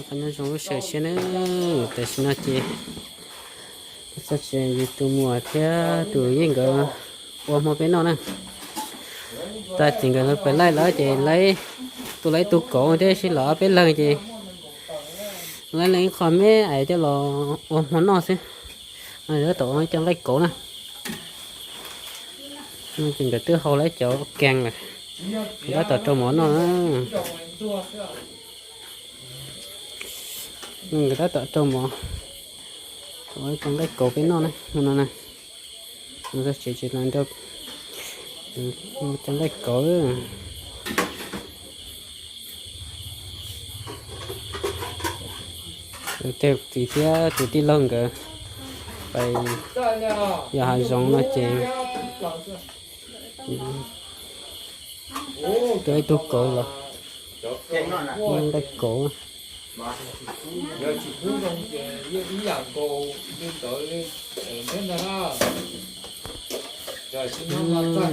Qhov nyob zoo lub sij hawm tshiab na, tam sim no ces txog tsev yus tus muam thiab tus yij nkawd ua hmo peb noj na. Tag kis nkawd pem laij lawm ces lawv tus lawv ib tug kauv thiab sib los ob peb leeg ces lawv leej ib qho me ais coj los ua hmo noj xwb. Lawv tab tom ua ib co nqaij kauv na. Ces nkawd twb hau lawv cov keeg lawm, nkawd tab tom rau mov noj na. Nkawd tab tom rau mov, ua ib co nqaij kauv peb noj na, hmo no na. Tsev tsis los nrau, ua co nqaij kauv. Tej txiv thiab tus tij laug nkawd pais yos hav zoov no ces tuaj ib tug kauv los, nqaij kauv,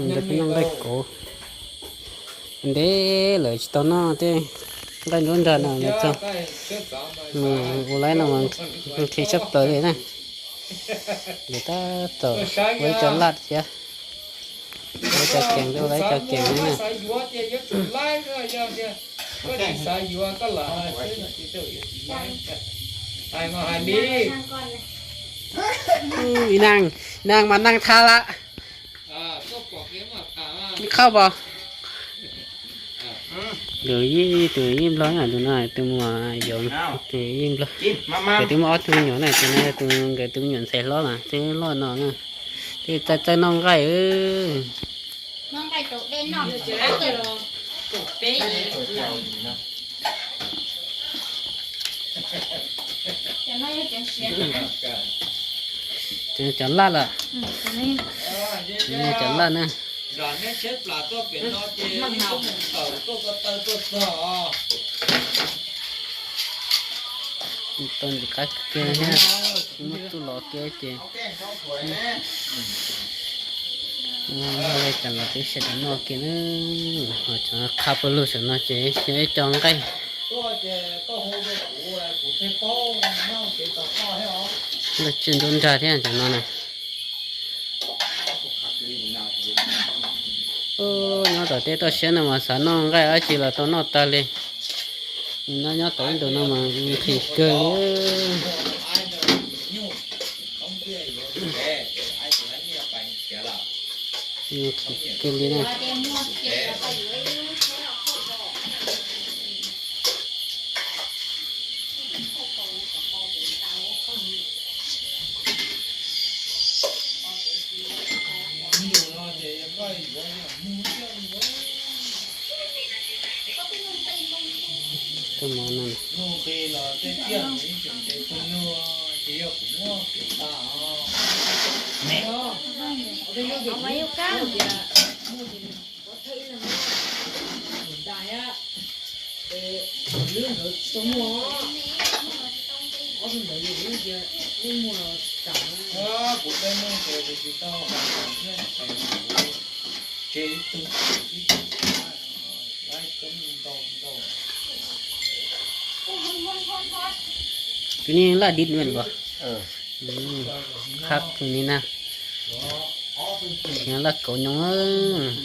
nkawd peb noj nqaij kauv. Ntev lawm tsis tau noj tej nqaij nruab nrag no lawm txog mus ua laib no mas nqhis tshaj plaws li na. Nkawd tab tom ua ib co laj thiab, ua ib co keeg, ua ib co keeg na. Ib neeg, ib neeg mas neeg tha lawm. Khauj pom. Tus yij, tus yij nplog na, tus no tus muam yau, tus yij nplog. Nkawd twb muaj ob tug me nyuam na, tus no yog tus nkawd tus me nyuam ntxhais hlob mas twb loj no na. Twb txawj txawj noj nqaij. Cov laj lawm. Cov laj na. Tau ntxim qab kiag thiab, muab txuj lov kiag ces muab li cas los twb sawv daws noj kiag na. Ho cov qha pawg lug saum no ces yog ib co nqaij nqaij tswj nruab nrag thiab cov no na. Nyob tom tej toj siab no mas xav noj nqaij dab tsi los tau noj tag li. Nyob nyob tom ib ntus no mas nqhis kawg li. Nqhis kawg li na. Tuaj mov no. Tus ni laj dib nws los. Qhab tus ni na. Laj kauv nyoos.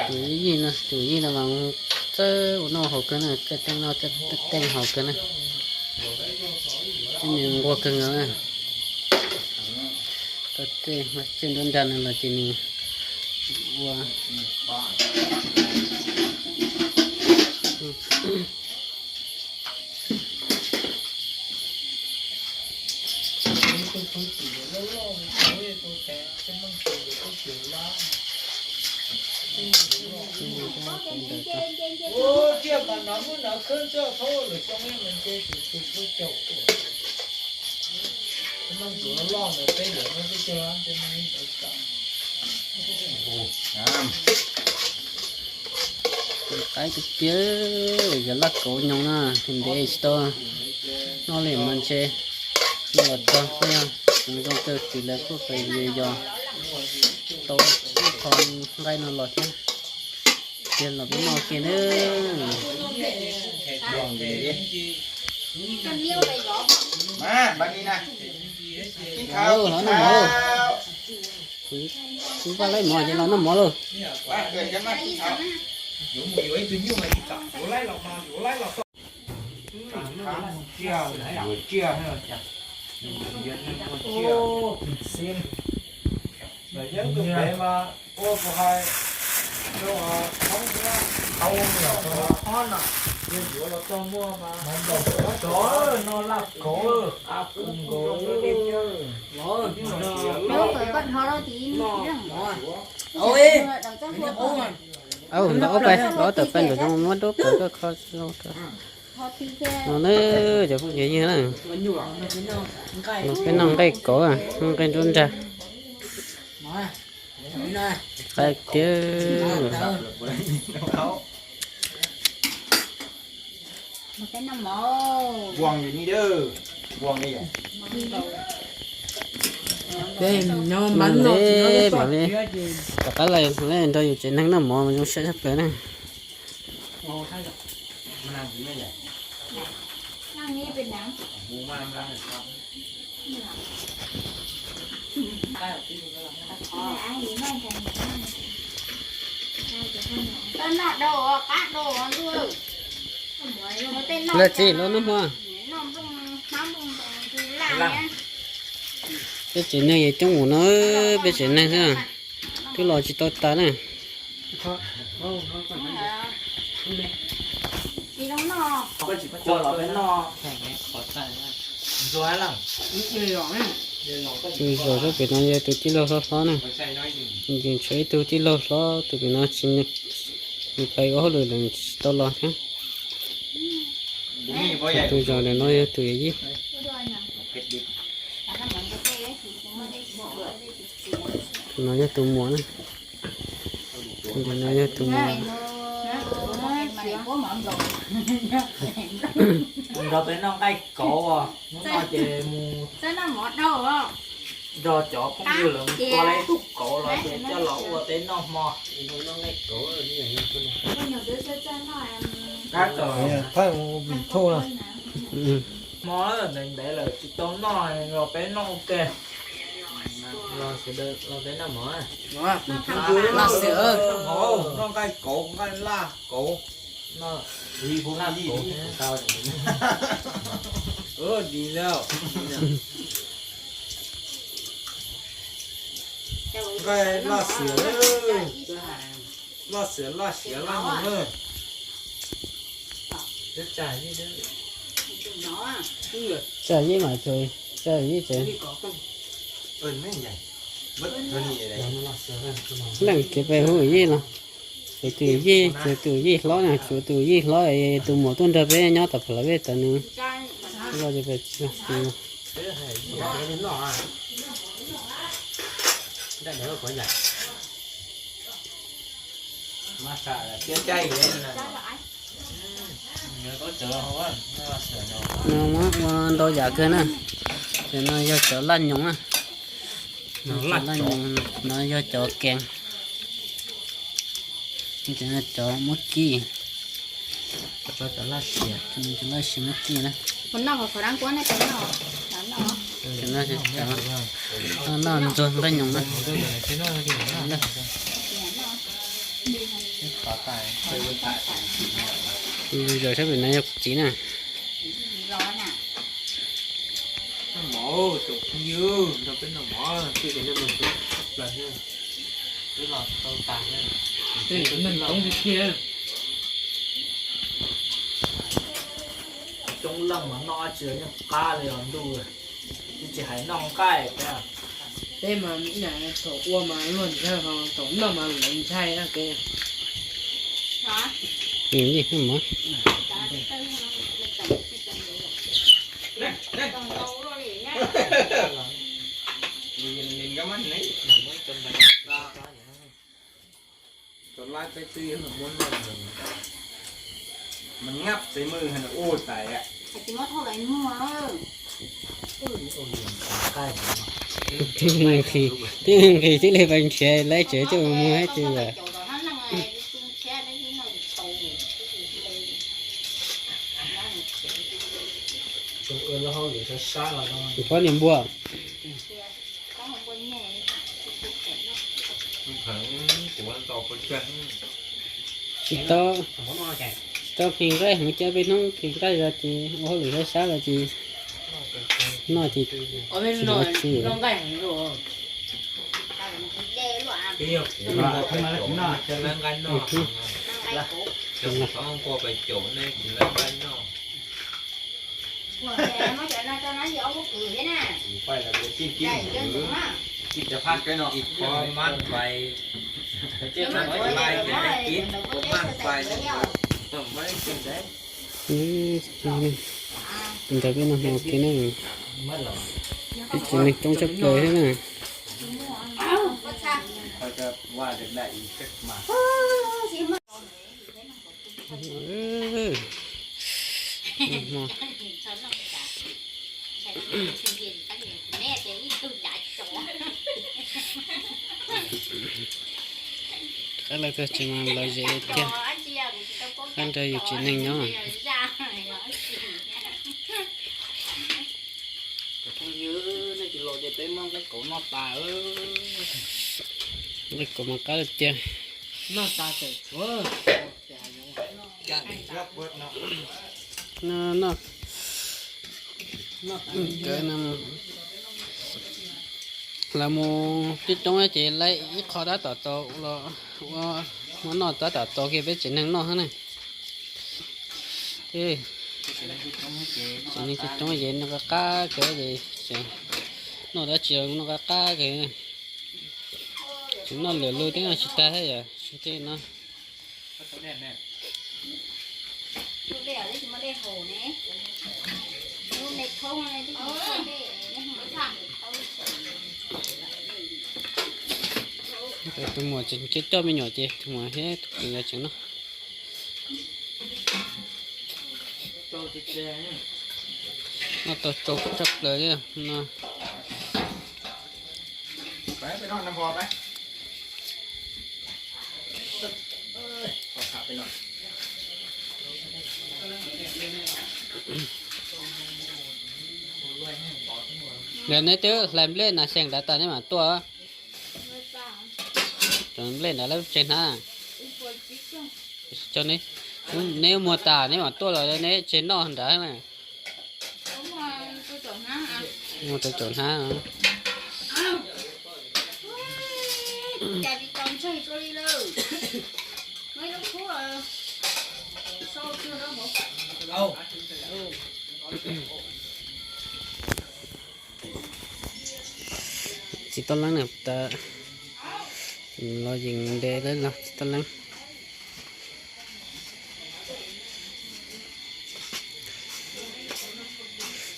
Tus yij no, tus yij no mas txawj ua noj haus kawg na, txawj teej noj txawj teej haus kawg na. Nws nquag kawg nkaus na. Tau tej tswj nruab nrag no los ces nws ua Qaib tiag tiag, yog laj kauv nyoos na, ntev tsis tau noj li mas ntshe noj los txog kuj yog zoo kawg, ces lawv kuj pais yos tau ib qho nqaij no los thiab. Los peb noj kiag na. Los noj mov lauj. Kuv pab laib mov ces los noj mov lauj. Au, ntaus ob peb, ntaus ob tawm peb ntaus zoo muab dub pawg koj kho zoo rau. No na, cov phooj ywg na, peb noj nqaij kauv, noj nqaij nruab nrag, qab tiag. Mam li rov qab los nrog yus tsev neeg noj mov mas zoo siab tshaj plaws na. Lawv txiv lawv noj hmo. Peb tsev neeg yeej coob mus no, peb tsev neeg xwb, twb los tsis tau tas na. Tus zaum pem no yog tus tij laug hlob hlob na. Ces tshuav ib tug tij laug hlob, tus pem no tsis, nws pais ua hauj lwm lawm tsis tau los thiab. Tus zaum ntawm no yog tus yawm yij. Tus no yog tus muam na. Tus ntawm no yog tus muam. Nrog peb noj nqaij kauv, hnub no ces mus nrog cov phooj ywg lawv mus tua tau ib tug kauv los ces coj los ua peb noj hmo. Hmo ntev ntev lawm tsis tau noj los peb noj ua ke. Los peb noj hmo. Noj nqaij kauv, nqaij laj kauv. Nqaij laj xiam, laj xiam laj nyoos na. Tsaj yij mas, tsaj yij tsev. Leej kev pem hu yij no. Ces tus yij, ces tus yij hlob na, tshuav tus yij hlob, tus muam tuaj nrog peb nyob tom Phav Las Vej tas nws los ces pem tsis no. Muab ua ntau yam kawg na. Cov no yog cov laj nyoos na. Laj nyoos, no yog cov kees. Cov muab kib. Cov laj siav muab kib na. Cov no ntxuag nqaij nyoos na. Tus zaum sab pem no yog kuv txiv na. Coob leej mas noj dab tsi los yeej qab li os ntuj, twb tsis hais noj nqaij thiab. Peb mas ib yam thaum ua mas luag ntshai, thaum noj mas lawv ntshai kev. Cov laj peb twb yuav muab noj, mas ngab txev mws ua tais. Twb nqhis, twb nqhis tib leeg pais nrhiav laib tsev coj mus muag thiab ces yam. Phob niam npua. Tsis tau, tsis tau phim nqaij heev, coj peb hnub phim nqaij los ces ua hauj lwm sab sab los ces noj ces tsis tau tsi. Ntawd peb no mus ua ke na, peb tsev neeg coob tshaj plaws thiab na. Qab lawv txog tsev mas lom zem tiag, qab nrog yus tsev neeg nyob. Nqaij kaus mas qab tiag. Noj, lawv mus coob coob ces laib ib qho tab tom tau los ua, muab noj tab tom tau kiag peb tsev neeg noj na. Tsev neeg coob coob ces noj qab qab kawg ces noj dab tsi los noj qab qab kawg. Tseem noj lwm lub twb noj tsis tag thiab yom, seb tej no. Tus muam tseem coj me nyuam ces tus muam thiab tus kwv yog tseem noj. Noj tau tsau tshaj plaws li no. Yog neb twb hlais nplej na xyeem nrad tas neb mam tuaj. Cov nplej nrad lawv tsev hnab. Neb muag tas neb mam tuaj los neb tsev noj nrad na. Muag tau caum hnab. Txiv toj leeb na, tas los yeej ntev lawm los txiv toj leeb.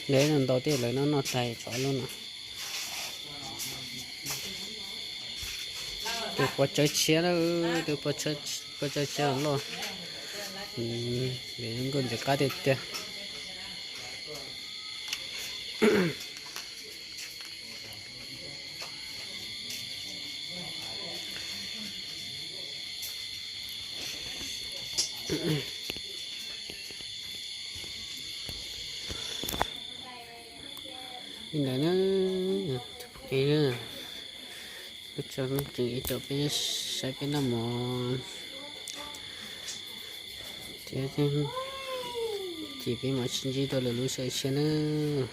Ntev no ntau tej lawv no noj tag tsov lub no. Tus pov tsawb tshiab, tus pov tsawb tshiab loj. Nkauj ntxim qab tiag tiag. Li ntawd na, lub tso tseem ib co peb saib peb noj mov thiab, ces peb mam sib ntsib dua lwm lub sij hawm tshiab nawb.